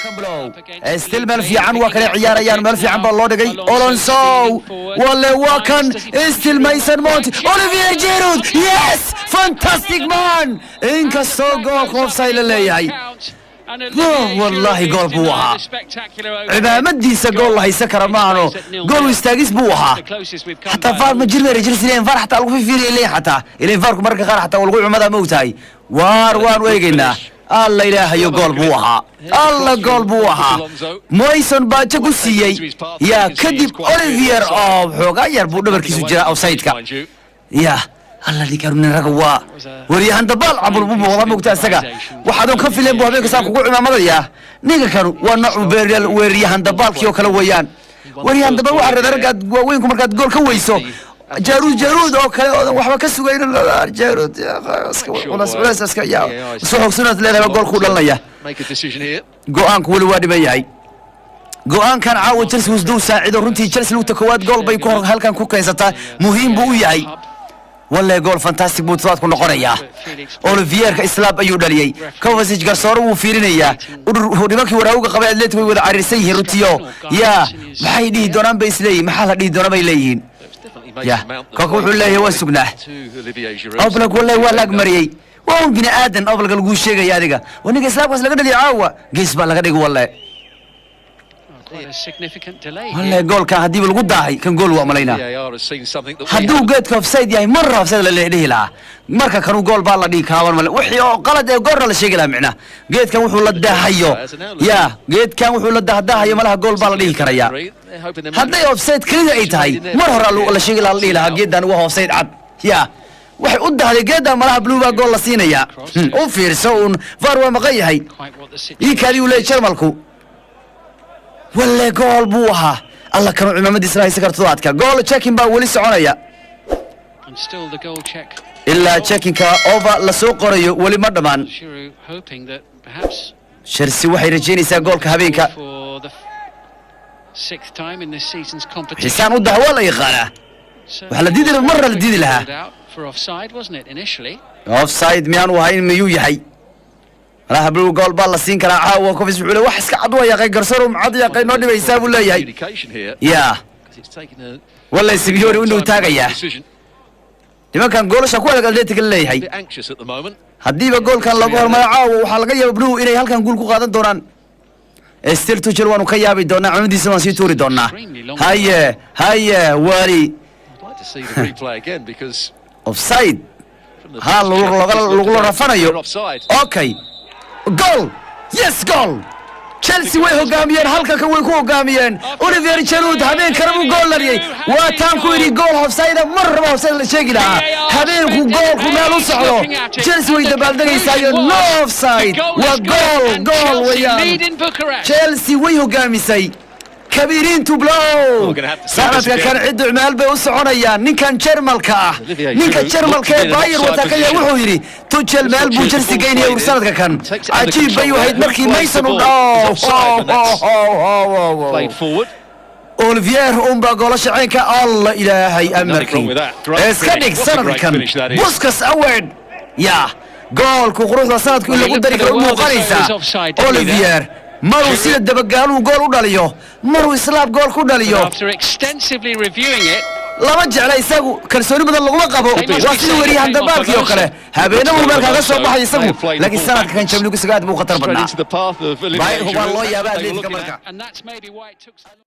Camp Nou. Still meel fiican waa kala ciyaarayaan, meel fiican baa loo dhigay. Alonso wale waa kan, still Mason Mount, Olivier Giroud, yes, fantastic man! Inkastoo goolka offside la leeyahay, wallahi gool buu ahaa. Cimaamadiisa gool la haysan kara maahano, gool istaagis buu ahaa. Xataa VAR ma jirmeer Chelsea leeyahin, VAR xataa lagu fiiriya leeyahin, xataa ileen VAR-ku mararka qaar xataa waa lagu cumadaa, ma ogtahay? Waar waanu eegaynaa. Alla ilaahayo, gool buu ahaa, alla gool buu ahaa. Mason baajo ku siiyey yaa, kadib Olivier oo xoogaa yar buu dhabarkiisu jiraa offside-ka. Ya alla, ninkaanu nin raga waa waryahan dabaal cabul buu muuqda, mogta isaga waxaadoon ka fileen buu habeenka saa kugu cimaamadaya. Ninka kanu waa nooc weeraryahan dabaalkii oo kale weeyaan. Waryahan dabaal waxaa rabaa raggaad waaweynku markaad gool ka weyso, Giroud, Giroud oo kale oodan waxba ka sugayn, Giroud culays culays iska yaa soo xoogsanaad leedahay, gool ku dhalinaya. Go'aanku weli waa dhiman yahay. Go'aankan caawa Chelsea wasduu saacido runtii. Chelsea lugta koowaad gool bay ku halkan ku keensataa, muhiim buu u yahay. Walle gool fantastic buu todobaadku noqonayaa. Olivierka islaab ayuu dhaliyey. Kovacic garsoore wuu fiirinayaa. Nimankii waraawga qabay Atletico way wada cariirsan yihiin runtiyo. Yaa maxay dhihi doonaan bay isleeyihin, maxaa la dhihi doonaa bay leeyihiin. Ya kolka wuxuu leeyahay waan sugnaa. Oblak walle waa la agmariyey, waa un bini aadan. Oblak laguu sheegaya adiga waa ninka islaamkaas laga dhaliya caawa, gees baa laga dhigi walle. Walle goolkan haddiiba lagu daahay kan gool waa malaynaa. Hadduu geedka offside yahay, marra offside la dhihi lahaa. Marka kanu gool baa la dhihi kaaban male, wixii oo qalad ee goorna la sheegi lahaa. Micnaa geedkan wuxuu la daahayo, ya geedkan wuxuu la dahdaahayo malaha gool baa la dhihi karayaa. Hadday offside kelida ay tahay, mar hore la sheegi lahaa, la dhihi lahaa geedan waa offside cad. Ya waxay u dahday geedan malaha blue baa gool la siinayaa. U fiirso uun, VAR waa maqan yahay. Iikaadii uu leeyay Jarmalku, walle gool buu ahaa. Alla kanu cimaamadiisa la haysan karto todobaadka. Goal checking baa weli soconaya, ilaa checking-ka over lasoo qorayo weli ma dhammaan. Chelsea waxay rajaynaysaa goolka habeenka. Xisaan u dah waa la yaqaanaa, waxaa la diidi, marna la diidi lahaa. Offside miyaanu ahayn? Miyuu yahay malaha blue gool baa la siin karaa caawa. Kovacic wuxuu le wax iska cad waa yaqay, garsoor cad yaqay noo dhibaysaa buu leeyahay. Ya walla Simeone u dhow taagayaa nimankan goolasha ku adag Atletic la leeyahay. Haddiiba goolkan lagu hormaro caawa, waxaa laga yaaba blue inay halkan guul ku qaadan doonaan. Still Tuchel waanu ka yaabi doonaa, cunadiisa waan sii tuuri doonaa. Haye haye, wali offside ha lagula rafanayo. Okay, goal, yes, goal! Chelsea way hogaamiyeen, halka kan way ku hogaamiyeen. Olivier Giroud habeenkana buu gool dhaliyey. Waa taan ku yidhi gool offside, mar raba offside la sheegi lahaa. Habeenku goolku meel u socdo, Chelsea way dabaaldegaysaa. No offside, waa gool, gool weeyaan. Chelsea way hogaamisay. Kabiiriintu blow sanadka kan ciddu meel bay u soconayaan. Ninkan Jarmalka ah, ninka Jarmalka ee Bayern wata ka yahay, wuxuu yidhi Tuchel meel buu Chelsea geynaya ur sanadka kan. Cajiib bay u ahayd markii Mason u Olivier unbaa goolasha ceenka. Alla ilaahay amarkii iska dhig sanadkan Puskas Award, ya goolku quruxda sanadku in lagu dari karo u muuqanaysaa. Olivier maruu sida dabagaaluu gool u dhaliyo, maruu islaab gool ku dhaliyo, lama jecla isagu, kalsooni badan laguma qabo. Waa sida weriyahan dabaalkii oo kale, habeenabu meel kaaga soo baxay isagu, laakiin sanadka kan Champions League isaga aad buu khatar badnaa. Waa loo yaaba Atletica marka.